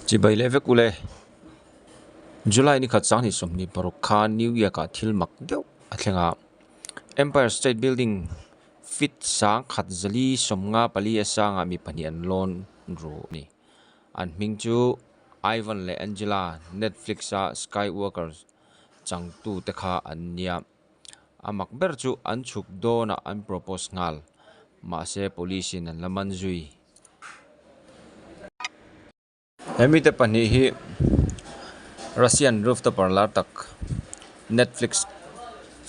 Chibai leh vek ule. July ni khat sanghnih 26 khan New York ah thil mak deuh a thleng a. Empire State Building feet 1454 a sangah mi pahnih an lawn ru a ni. An hming chu Ivan leh Angela Netflix a Skywalker changtu te kha an nia. A mak ber chu an chhuk dawnah an propose nghal. Mahse police in an la man zui. He mite pahnih hi Russian rooftopper lar tak Netflix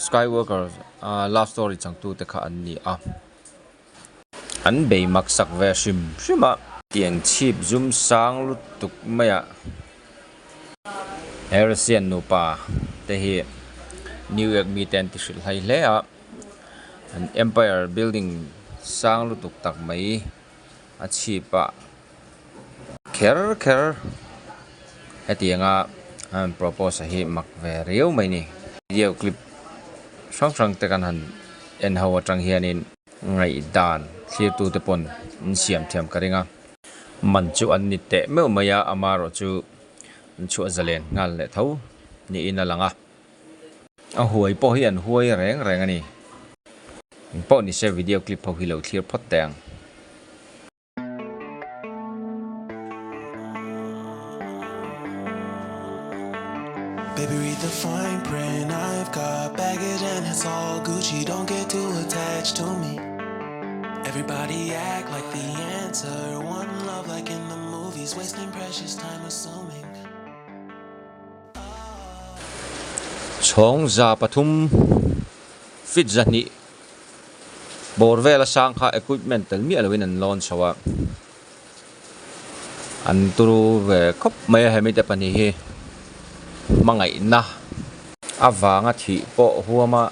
Skywalker ah love story changtu te kha an ni a. An bei mak sak ve hrim hrim a. Tiang chhip zum sang lutuk mai a. He Russian nupa te hi New York mite an ti hrilh hlai hle a. An Empire building sang lutuk tak mai a chhip ah kher kher hetianga an propose a hi mak ve riau mai ni. Video clip hrang hrang te kan han en ho atang hianin ngaihdan thlir tu te pawn an siam thiam ka ring a. Man chu an ni teh meuh mai a amaherawh chu an chhuah zalen nghal leh tho niin a lang a. A huai pawh hi an huai reng reng a ni. Engpawh ni se video clip ho hi lo thlir phawt teh ang. Baby read the fine print I've got baggage and it's all Gucci Don't get too attached to me Everybody act like the answer One love like in the movies Wasting precious time assuming Chhawng 300 feet 200 bawr vela sang kha equipment tel miah loin an lawn chho a an turu ve khawp mai a hemi te pahnih hi hmangaihna avanga thih pawh huama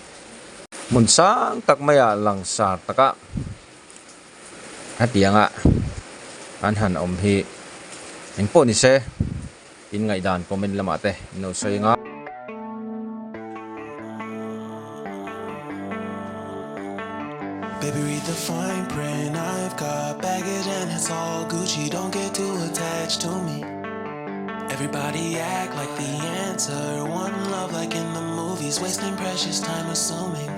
hmun sang tak maiah langsar taka hetianga an han awm hi engpawh ni se. In ngaihdan comment lamah te in lo sawi ang a. Baby read the fine print I've got baggage and it's all Gucci Don't get too attached to me Everybody act like the answer One love like in the movies Wasting precious time assuming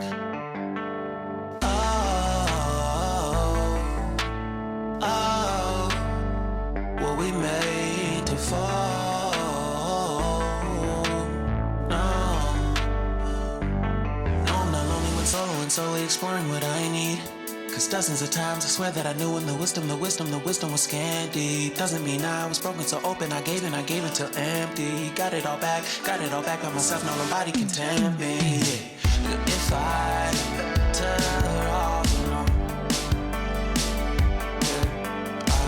Oh, oh, were we made to fall? No, no, I'm not lonely when solo and solely exploring what I need. Cause dozens of times I swear that I knew when the wisdom, the wisdom, the wisdom was scanty. Doesn't mean I was broken, so open. I gave and I gave until empty. Got it all back, got it all back by myself. Now nobody can tempt me. If I turn off alone, yeah, I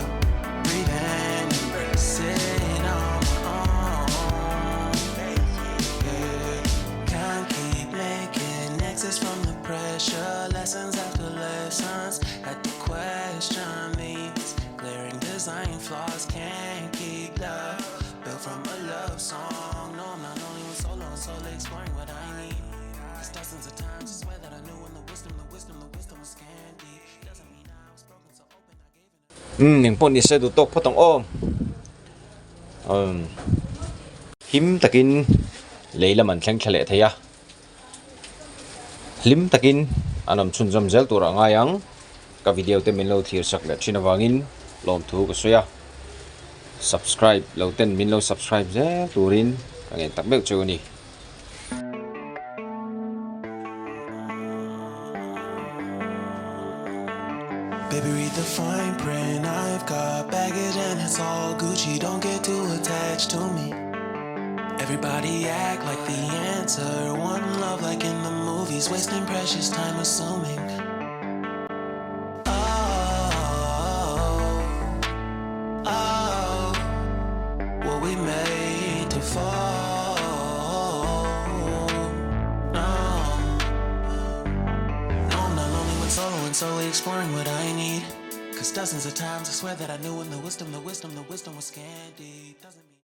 breathe in, embrace it on my own. Yeah, can't keep making exits from the pressure. Lessons after lessons, had to question these glaring design flaws. Can't keep love built from a love song. No, I'm not lonely when solo and solely exploring what I need. Cause dozens of times I swear that I knew when the wisdom, the wisdom, the wisdom was scanty. Doesn't mean I was broken, so open I gave it. Umm engpawh ni se duh tawk phawt ang aw. Umm him takin lei lam an thleng thla leh thei a. Hlim takin an awm chhunzawm zel tur a ngai ang. Ka video te min lo thlir sak leh thin avangin lawmthu ka sawi a. Subscribe lo ten min lo subscribe zel turin ka ngen tak meuh cheu a ni. Baby read the fine print I've got baggage and it's all Gucci Don't get too attached to me Everybody act like the answer One love like in the movies Wasting precious time assuming Oh, oh, were we made to fall? No, no, I'm not lonely when solo and solely exploring what I need. Cause dozens of times I swear that I knew when the wisdom, the wisdom, the wisdom was scanty. Doesn't mean.